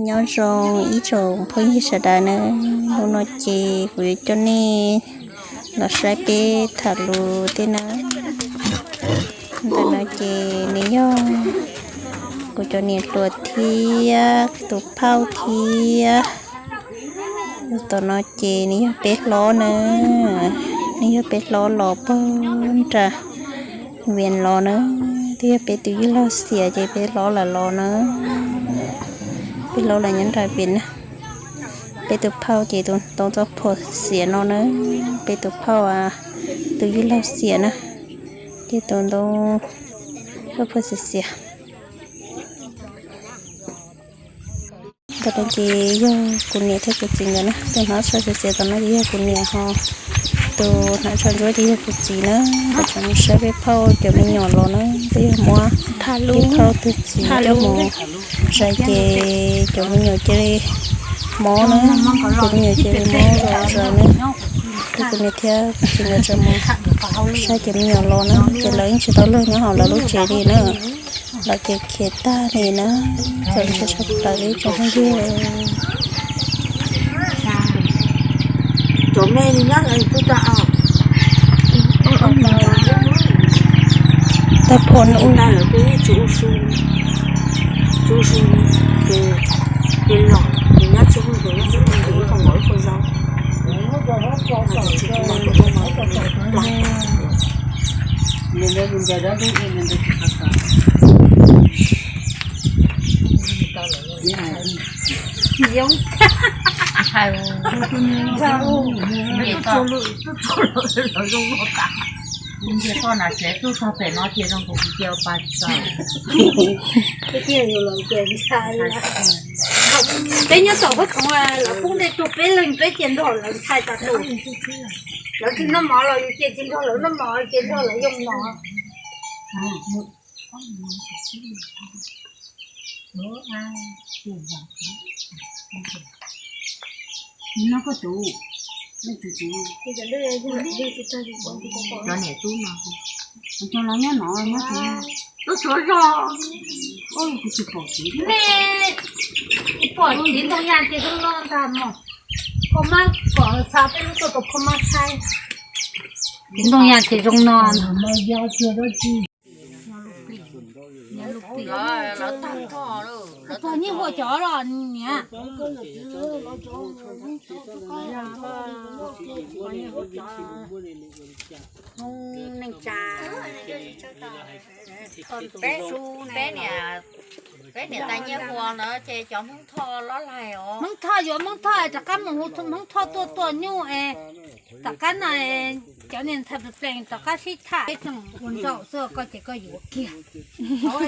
Nyob zoo ib tsoom phooj ywg sawv daws na, hnub no ces kuv yuav coj nej los saib peb tham lus tej na. Ntawm no ces nws yog kuv cov niam hluas thiab tus phauj thiab. Tom no ces nws yog peb hlob na, nws yog peb hlob los puag nram Vias los na, twb yog peb tus yawg laug xiam ces peb hlob lawm los na. Peb hlob lawm nyob nram Vias na. Peb tus phauj ces tus ntoo txoj phuam xiav no na, peb tus phauj tus yawg laug xiam na, ces tus ntoo txoj phuam xiav xiav. Ntawm no ces yog kuv niam thiab kuv txiv nkawd na, tus hnav tsho xiav xiav tom no ces yog kuv niam ho, tus hnav tsho ntsuab ces yog kuv txiv na. Kuv tseem mus saib peb phauj cov me nyuam los na, twb yog muab peb phauj tus txiv coj mus zais ces cov me nyuam cia li mob na, cov me nyuam cia li mob zais na. Ces kuv niam thiab kuv txiv nkawd tseem mus saib cov me nyuam los na, ces lawv yeej tsis tau luag nyob hauv lawv lub tsev li na. Lawv ces khiav tag li na, txawm ntshe sawv plaws li tsoom phooj ywg. Tag phuam no. Peb nyob tom peb khoom lawv pub ntej tuag peb leeg peb cia nrog lawv ntshai tas tus. Lawv tsis noj mov los yus cia tsis nrog lawv noj mov, cia nrog lawv yoo mov. Cov niam tub no, cov los nyob no nyob tsev. Tub suav zog. Kuv tsis pom txiv. Nej pom txiv ntoo yaj ces zoo no ntag mog. Kho mab kom xav peb lub tuaj tos kho mab saib. Txiv ntoo yaj ces zoo no. Tuag nyiaj hua cov los niam. Hmoob neej tsa, peb, peb niam, peb niam tais nyiaj hua ntawd ces cov Hmoob Thoj lob laig os. Hmoob Thoj yuav Hmoob Thoj rov qab mus hu Hmoob Thoj tuaj tua nyuj es tom qab no cov niag ntxhais plees rov qab sib tham peb tseem ua ntsaum xwb, koj ces koj yuav kiag.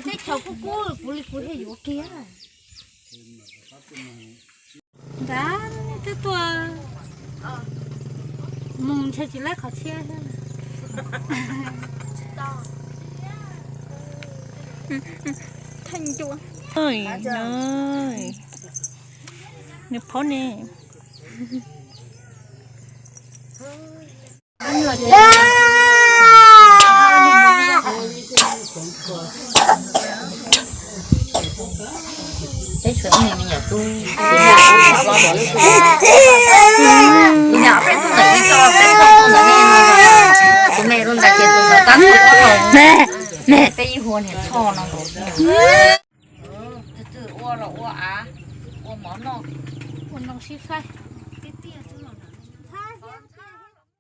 Teb chaws kub kub kuv li kuv thiaj yuav kiag. Nrad twb tuaj mus ntshe tsis laib qhov tshiab thiab. Nws phob ne. Peb tshuav ib me nyuam tub, tus nyuam peb tub ntawm ib co, peb tub ntawm nej no, tus me lub ntawd ces tus ntawd tab tom ob hau, peb ib hua niam Thoj no. Tus twg ua los ua av, ua mov noj, ua ntoo sib faib.